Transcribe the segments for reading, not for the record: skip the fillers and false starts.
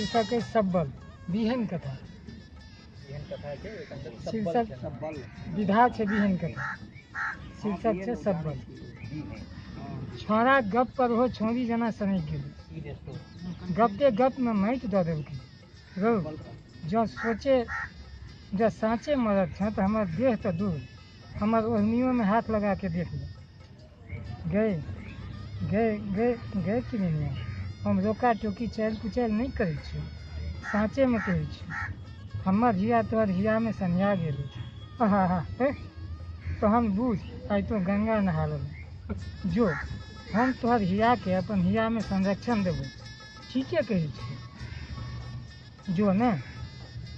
शीर्षक अछि सब्बल, बीहनि कथा। एहन कथा छै, ओहिके अंदर सब्बल शीर्षक छै नाम। विधा छै बीहनि कथा, शीर्षक छै सब्बल। छौड़ा गप पर ओहो छौड़ी जेना सनकि गेलै। गप्पे गपमे माटि दऽ देलकै। रौ, जँ सोचे जँ साँचे मरद छँ तऽ हमर देह तऽ दूर, हमर ओढ़नियोमे हाथ लगा के देख ले। गै गै गै गै किरनिया, हम रोका टोकी चालि कुचालि नहि करै छियौ, साँचेमे कहै छियौ। हमर हिया तोहर हियामे सन्हिया गेल अछि। आहा हा हे, तहन बूझ आइ तोँ गंगा नहा लेलह। जो, हम तोहर हियाके अपन हियामे संरक्षण देबौ। ठीके कहै छियौ। जो ने,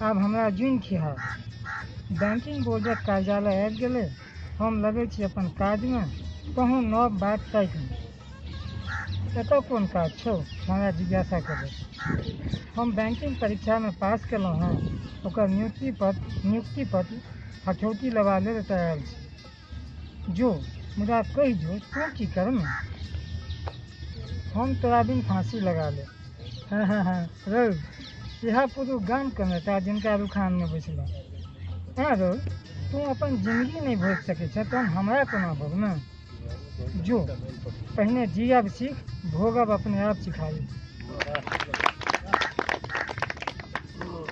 आब हमरा जुनि खिहार। बैंकिंग बोर्डक कार्यालय आबि गेलै। हम लगै छी अपन काजमे, तोहूँ नव बाट ताकि ले। एतऽ कोन काज छौ? छौंड़ा जिज्ञासा केलक। हम बैंकिंग परीक्षामे पास केलहुँ हँ, ओकर नियुक्ति पत्र हथौटी लेबा लेल एतऽ आयल छी। जो, मुदा कहि जो, तोँ की करमे? हम तोरा बिन फाँसी लगा लेब। हँ हँ हँ, रौ, इएह पुरुख गामके नेता जिनका रुखानमे बैसलह। ऐँ रौ, तोँ अपन जिनगी नहि भोगि सकै छह तहन हमरा कोना भोगमे? जो, पहिने जियब सीख, भोगब अपने आप सिखाबी।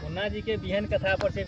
मुन्ना जी के बीहनि कथा पर से